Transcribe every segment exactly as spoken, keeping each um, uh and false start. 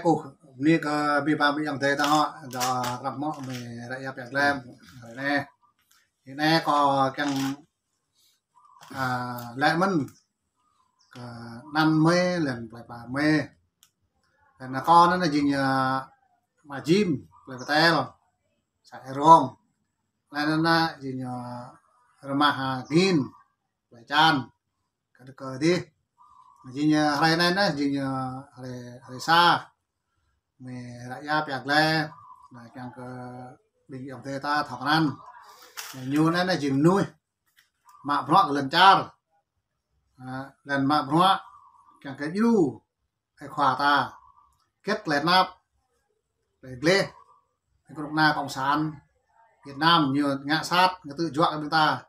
puh, bơni kơ abih bang ƀing ayŏng adơi ta hŏ, dŏ krăp mơ̆ mơi ră ia pia glem. Ră anai, ră anai kâo kiăng, a, laĭ mơ̆n kơ anăn mơi, lĕ plei pla mơi. Lĕ anăn kâo anăn jing, a, Ama Jim, plei Pơtel, să Êrông. Lĕ anăn jing, a, rơmah, a, Gin, plei Čan. Kơ đơ kơ dih. Jing, a, hrơi anai anăn, jing, a, hrơi, hrơi sa. Mơi ră ia pia glem, anăn kiăng kơ ƀing ayŏng adơi ta thâo krăn. Ñu anăn jing mơnuih mă bruă kơ lŏn čar. A, lŏn mă bruă kiăng kơ djru ai khua ta. Hơget tơlơi tơnap, tơlơi gleh, tơlơi kơnuk kơna Cộng sản Việt Nam ñu ngă sat, ngă tơjuă kơ ƀing ta.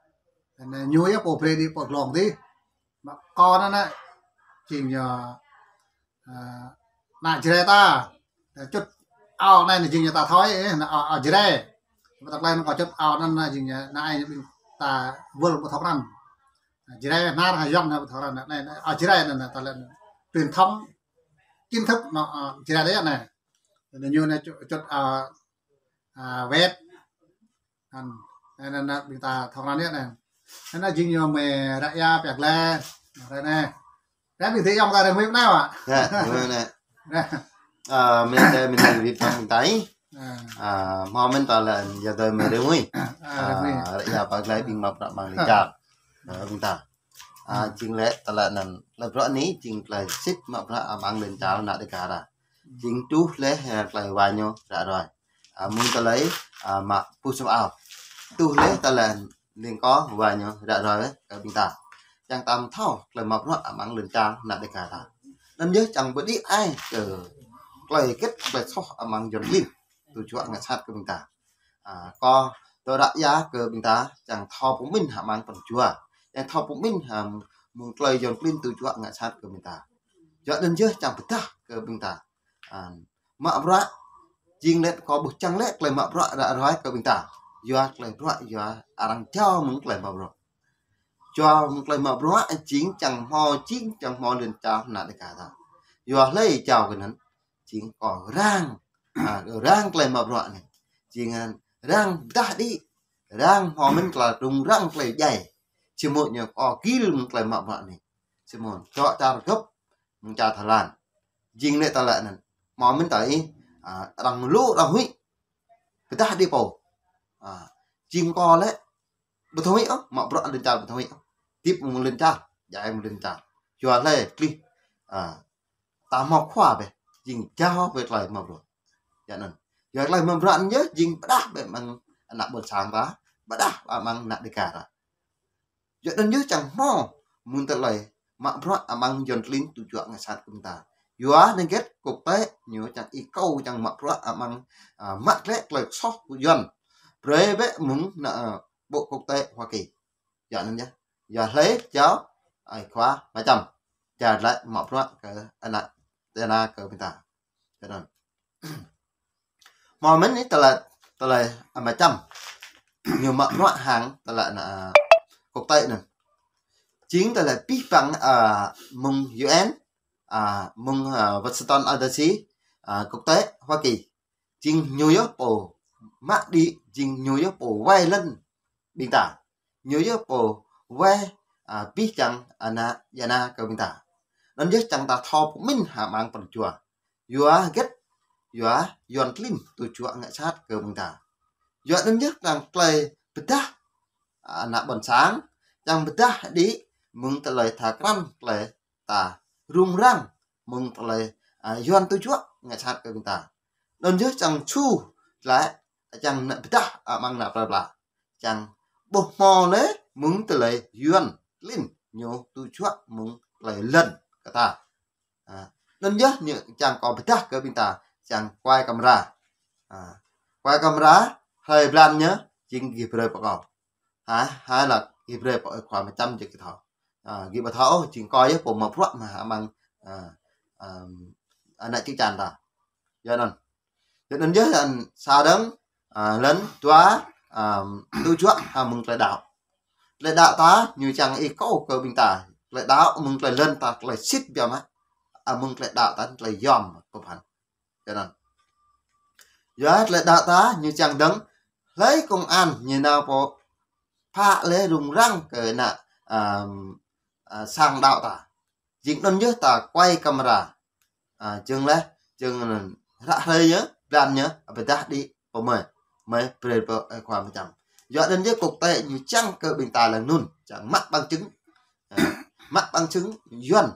Anăn ñu yơh pô brơi đĭ pô glông dih. Mă kâo anăn, anăn jing ñu, a, ană Jrai ta. Čut ao anai anăn jing ñu ta thâo, ơ, anăn ao, ao Jrai. Mă tơlơi anăn kâo čut ao anăn anăn jing ñu, anăn ai ƀing ta wơl ƀu thâo krăn. Jrai nar ha yŏng anăn ƀu thâo krăn. Anai, anai, ao Jrai anăn, anăn ta lĕ truyền thống, kiến thức anăn, a, Jrai lĕ anai. Anăn ñu anăn čut, čut, a, a, wet. Anăn, anăn, anăn, ƀing ta thâo krăn yơh anăn. Anăn jing ñu mơi ră ia pia glem. Ră anai. Ră ƀing adơi ayŏng ta ră mơi anai wă. Ră, ră anai. Ră. A, mơi ta, mơi ta ƀing ta. A. A, hmâo mơ̆n ta lĕ, ia adơi mơi ră mơi. A, ră mơi. A, ră ia pia glem ƀing mă bruă amăng lŏn čar. A, ƀing ta. A, jing lĕ tơlơi anăn, tơlơi bruă anai, jing tơlơi sĭt mă bruă amăng lŏn čar ană Đêga ta. Jing truh lĕ, a, tơlơi wa ñu ră ruai. A, mơ̆ng tơlơi, a, mă puh sum ao. Truh lĕ tơlơi leng kơ wa ñu ră ruai kơ ƀing ta. Čang ta thâo tơlơi mă bruă amăng lŏn čar ană Đêga ta. Anăn yơh čang pơđĭ ai kơ tơlơi hơget tơlơi soh amăng Yuăn klin tơjuă ngă sat kơ ƀing ta. A, kâo dŏ ră ia kơ ƀing ta, čang thâo pơmĭn amăng pran jua. Čang thâo pơmĭn, a, mơ̆ng tơlơi Yuăn klin tơjuă ngă sat kơ ƀing ta. Yua anăn yơh čang pơdah kơ ƀing ta. A, mă bruă, jing lĕ kâo ƀuh čang lĕ tơlơi mă bruă ră ruai kơ ƀing ta. Yua tơlơi bruă, yua arăng jao mơ̆ng tơlơi mă bruă. Jao mơ̆ng tơlơi mă bruă, jing čang hmâo, jing čang hmâo lŏn čar ană Đêga ta. Yua hlơi jao kơ anăn, jing kâo răng, a, răng tơlơi mă bruă anai. Jing, a, răng pơdah đĭ, răng hmâo mơ̆n tơlơi rŭng răng tơlơi djai. Samơ̆ ñu kâo gil mơ̆ng tơlơi mă bruă anai. Samơ̆ dŏ čar gơ̆p, mơ̆ng čar Thái Lan. Jing lĕ tơlơi anăn. Hmâo mơ̆n tơlơi, a, răng lu răng huĭ. Pơdah đĭ pô. A, jing kâo lĕ ƀu thâo huĭ ôh, mă bruă lŏn čar ƀu thâo huĭ ôh. Hơdip mơ̆ng lŏn čar, djai mơ̆ng lŏn čar. Yua hlơi klih, a, ta hmâo khua bĕ, jing jao bĕ tơlơi mă bruă. Yua anăn. Yua tơlơi mă bruă anăn yơh, jing pơdah bĕ amăng ană ƀôn sang ta, pơdah amăng ană Đêga ta. Yua anăn yơh čang hmâo mơ̆ng tơlơi mă bruă amăng Yuăn klin tơjuă ngă sat kơ ƀing ta. Yua anăn hơget quốc tế ñu čang ih kâo čang mă bruă amăng, a, mă gleh tơlơi soh kơ Yuăn. Brơi bĕ mơ̆ng ană, a, bộ quốc tế Hoa Kỳ. Yua anăn yơh. Yua hlơi jao ai khua mă čăm. Jao lĕ mă bruă kơ ană, ană kơ ƀing ta. Yua anăn. Hmâo mơ̆n anai tơlơi, tơlơi, a, mă čăm. Ñu mă bruă hăng tơlơi ană, a, quốc tế anăn. Jing tơlơi pih păng, a, mơ̆ng U N, a, mơ̆ng, a, Washington D C, a, quốc tế Hoa Kỳ. Jing ñu yơh pô mă đĭ, jing ñu yơh pô wai lŏn ƀing ta. Ñu yơh pô wai, a, pih čang ană ia ană kơ ƀing ta. Anăn yơh čang ta thâo pơmĭn amăng pran jua. Yua hơget, yua Yuăn klin tơjuă ngă sat kơ ƀing ta. Yua anăn yơh čang tơlơi pơdah, a, ană ƀôn sang, čang pơdah đĭ mơ̆ng tơlơi tha krăn tơlơi ta rŭng răng mơ̆ng tơlơi, a, Yuăn tơjuă ngă sat kơ ƀing ta. Anăn yơh čang su tơlơi čang nao pơdah, a, amăng ană plei pla. Čang ƀuh hmâo lĕ mơ̆ng tơlơi Yuăn klin ñu tơjuă mơ̆ng tơlơi lŏn kơ ta. A, anăn yơh ñu čang kâo pơdah kơ ƀing ta čang quay camera. A, quay camera, hlơi blan ñu, jing gih brơi pơ kâo. Ha, ha lăk gih brơi pơ khua mă čăm jing gih thâo. A, gih ƀu thâo ôh, jing kâo yơh pô mă bruă mă amăng, a, a, ană čư̆ čan ta. Yua anăn. Yua anăn yơh anăn sa dơ̆ng, a, lŏn dua, a, tơjuă, a, mơ̆ng tơlơi đăo. Tơlơi đăo ta, ñu čang ih kâo kơ ƀing ta. Tơlơi đăo mơ̆ng tơlơi lŏn ta, tơlơi sĭt biă mă. A, mơ̆ng tơlơi đăo ta, tơlơi yom, pơphan. Tui anŭn. Yua tơlơi đaŏ ta ñu čang dơ̆ng, hlơi công an ñu nao pơ pha lĕ rŭng răng kơ ană, ăm, a, sang đaŏ ta. Jing anŭn yơh ta quay camera. A, jing lĕ, jing anŭn ră hrơi yơh, blan yơh, a, pơdah đĭ pơ mơi. Mơi brơi pơ, ơ, khua mơčăm. Yua anŭn yơh quốc tế ñu čang kơ ƀing ta lăng anŭn, čang mă bằng chứng. A, mă bằng chứng Yuan.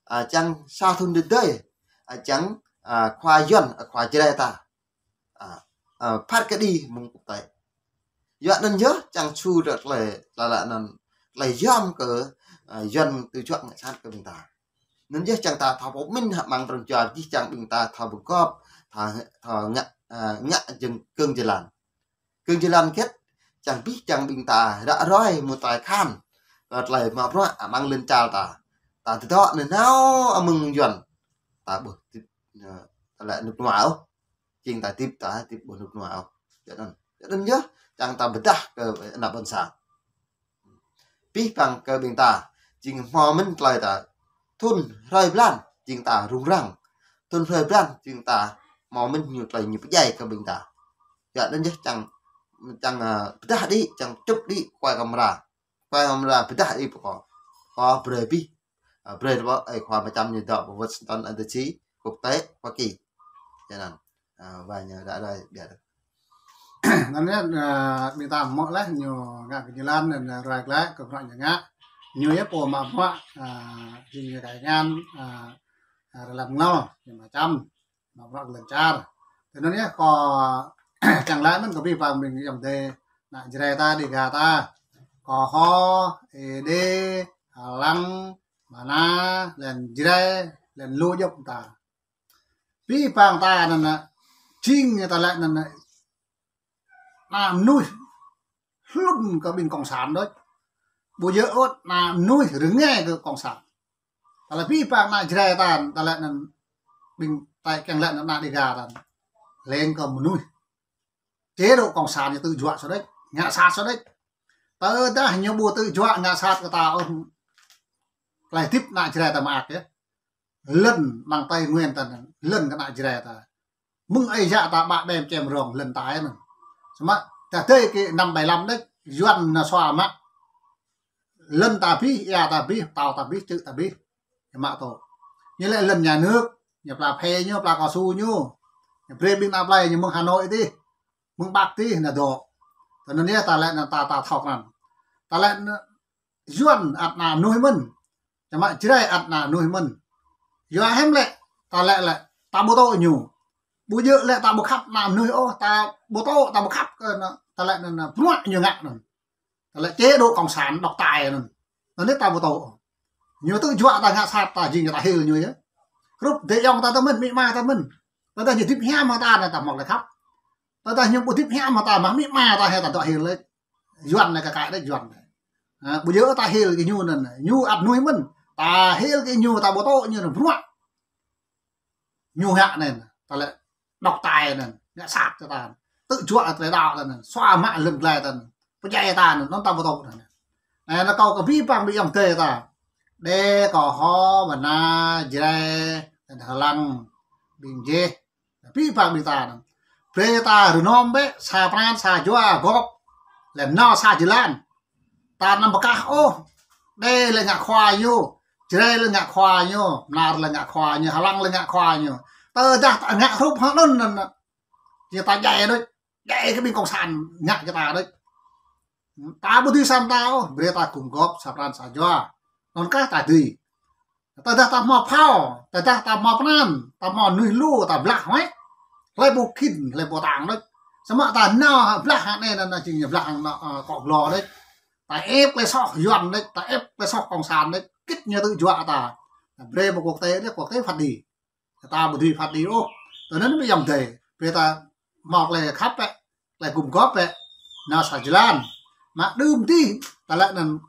A, čang sa thŭn đưm đơi. A, čang, a, khua Yuan, a, khua Jrai ta. A, a, phat kơđi mơ̆ng quốc tế. Yua anŭn yơh čang su dŏ tơlơi, tơlơi anŭn, tơlơi yom kơ, a, Yuan tơjuă ngă sat kơ ƀing ta. Anŭn yơh čang ta thâo pơmĭn hă amăng pran jua jih čang ƀing ta thâo pơgop, thâo, thâo ngă, a, ngă jơ̆ng kơ̆ng jơlan. Kơ̆ng jơlan kĕt, čang abih čang ƀing ta ră ruai mơ̆ tơlơi khan. Kơ tơlơi mă bruă amăng lŏn čar ta. Ta tơdŏ nanao amăng Yuan. Ta ƀuh, a, tơlơi rơnŭk rơnua ôh. Jing ta hơdip ta hơdip ƀu rơnŭk rơnua ôh. Yua anŭn. Yua anŭn yơh, čang ta pơdah kơ ană ƀôn sang. Abih bang kơ ƀing ta, jing hmâo mơ̆n tơlơi ta. Thŭn hrơi blan, jing ta rŭng răng. Thŭn hrơi blan, jing ta hmâo mơ̆n ñu tơlơi ñu pơdjai kơ ƀing ta. Yua anŭn yơh čang, čang, a, pơdah đĭ, čang čŭp đĭ, quay camera. Quay camera pơdah đĭ pơ kâo. Kâo brơi abih. A, brơi pơ, ơ, khua mơčăm ñu dŏ pơ Washington D C, quốc tế, Hoa Kỳ. Yua anŭn. A, wai ñu đaŏ đơi biă. Anŭn yơh, a, ƀing ta hmư̆ laih ñu ngă kơ jơlan anŭn, a, ruai glaĭ kơ bruă ñu ngă. Ñu yơh pô mă bruă, a, jing ñu kơ ngăn, a, a, rơlăm nglo, ñu mơčăm, mă bruă kơ lŏn čar. Tui anŭn yơh kâo čang laĭ mơ̆n kơ abih bang ƀing ayŏng adơi, ană Jrai ta, Dega ta. Kâo hơ, Êđê, H'Lăng, Mana, lĕ Jrai, lĕ lu djŏp ta. Abih bang ta anŭn, a, jing ta laĭ anŭn, a, ană mơnuih hlŭn kơ ƀing cộng sản đôč. Ƀu djơ̆ ôh ană mơnuih rơngai kơ cộng sản. Tơlơi abih bang ană Jrai ta, ta laĭ anŭn ƀing ta kiăng laĭ anŭn ană Dega ta. Leng kơ mơnuih. Chế độ cộng sản ñu tơjuă sô đĕč, ngă sat sô đĕč. Tơdah ñu ƀu tơjuă ngă sat kơ ta ôh. Tơlơi hơdip ană Jrai ta mơak yơh. Lŏn amăng Tây Nguyên ta anŭn, lŏn kơ ană Jrai ta. Mơ̆ng ai yă ta ƀă ƀem čem rong lŏn ta anŭn. Samơ̆ ta tơdơi kơ năm bảy lăm đĕč, Yuan nao sua mă. Lŏn ta abih, ia ta abih, tao ta abih, čư̆ ta abih. Ñu mă tŏ. Ñu lĕ lŏn nhà nước, ñu pla phe ñu, pla cao su ñu. Ñu brơi ƀing ană plei ñu mơ̆ng Hà Nội tih, mơ̆ng Bắc tih, nao dŏ. Tui anŭn yơh ta laĭ anŭn ta, ta thâo krăn. Ta laĭ anŭn Yuan ăt ană mơnuih mơ̆n. Samơ̆ Jrai ăt ană mơnuih mơ̆n. Yua hơget lĕ, ta laĭ lĕ, ta ƀu tŏ ñu. Ƀu djơ̆ lĕ ta ƀu khăp ană mơnuih ôh, ta ƀu tŏ, ta ƀu khăp kơ anŭn, ta laĭ anŭn, anŭn, bruă ñu ngă anŭn. Tơlơi chế độ cộng sản độc tài anŭn. Anŭn yơh ta ƀu tŏ. Ñu tơjuă ta ngă sat ta jing ta hil ñu yơh. Hrup adơi ayŏng ta tơ mơ̆n, amĭ ama ta mơ̆n. Tơdah ñu hơdip hiam hăng ta anŭn ta hmâo tơlơi khăp. Tơdah ñu ƀu hơdip hiam hăng ta mă amĭ ama ta hĕ ta dŏ hil lĕ. Yuan anai kơ kaĭ đĕ Yuan anai. Ha, ƀu djơ̆ ta hil kơ ñu anŭn. Ñu ăt mơnuih mơ̆n. Ta hil kơ ñu ta ƀu tŏ ñu anŭn bruă ñu ngă anŭn, ta laĭ độc tài anŭn, ngă sat kơ ta. Tơjuă tơlơi đaŏ ta anŭn, sua mă lŏn glai ta anŭn, pơdjai ta anŭn, anŭn ta ƀu tŏ anŭn. Anai, anŭn kâo kơ abih bang ƀing ayŏng adơi ta. Đe kơ hơ, Mana, Jrai, lĕ H'Lăng, ƀing Jêh, abih bang ƀing ta anŭn. Brơi ta rơnŏm bĕ, sa pran, sa jua, gŏp, lĕ nao sa jơlan. Ta anăm pơkah ôh. Đe lĕ ngă khua ñu. Jrai lĕ ngă khua ñu. Mơnar lĕ ngă khua ñu. H'Lăng lĕ ngă khua ñu. Tơdah ta ngă hrup hăng anŭn anŭn. Ñu ta djai đôč. Djai kơ ƀing cộng sản ngă kơ ta đôč. Ta ƀu dưi săm ta ôh. Brơi ta gum gŏp sa pran sa jua. Anŭn kah ta dưi. Tơdah ta hmâo phao, tơdah ta hmâo pran, ta hmâo mơnuih lu, ta blah hmĕ. Hlơi ƀu khĭn, hlơi ƀu tang đôč. Samơ̆ ta nao blah hă anai, anŭn jing ñu blah hăng anŭn, ơ, kŏ glô đôč. Ta ĕp tơlơi soh Yuan đôč, ta ĕp tơlơi soh cộng sản đôč. Kĭt ñu tơjuă ta. Ta brơi pơ quốc tế đôč, quốc tế phat kơđi. Ta ƀu dưi phat kơđi ôh. Tui anŭn ƀing ayŏng adơi. Brơi ta hmâo tơlơi khăp bĕ. Tơlơi gum gŏp bĕ, nao sa jơlan. Mă đưm dih, ta laĭ anŭn,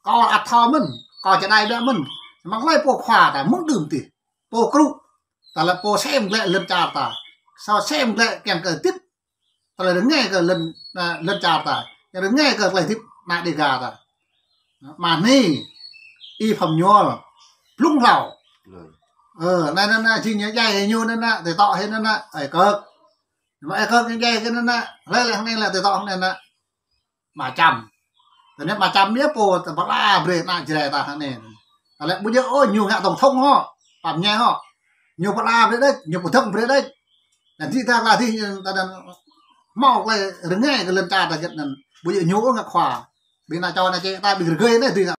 kâo ăt thâo mơ̆n, kâo čơđai biă mơ̆n. Mă hlơi pô khua ta, mơ̆ng đưm dih. Pô krŭ, ta laĭ pô sem glaĭ lŏn čar ta. Sa sem glaĭ kiăng kơ hơdip, ta laĭ rơngai kơ lŏn, a, lŏn čar ta. Rơngai kơ tơlơi hơdip ană Dêga ta. Mă anai, Y Pham Nhual, blung hlâo. Ơ, anai, anai, anai, jing ñu djai hĭ ñu anai, anai, tơtŏ hĭ anai, anai, ơi kơk. Mă ơi kơk ñu djai kơ anai, anai, lĕ, lĕ, anai, lĕ, tơtŏ anai, anai. Ama Čăm. Tơ anai Ama Čăm yơh pô, tơ pơala brơi ană Jrai ta anai. Tơ lĕ ƀu djơ̆ ôh, ñu ngă tổng thống hŏ, pă mơñai hŏ. Ñu pơala brơi đĕč, ñu pơdơ̆ng brơi đĕč. Anŭn dih ta kla dih, ta anŭn hmâo tơlơi rơngai kơ lŏn čar ta hơget anŭn. Ƀu djơ̆ ñu ôh ngă khua. Ƀing ană čô ană čĕ ta ƀing rơgơi anai, dih ngă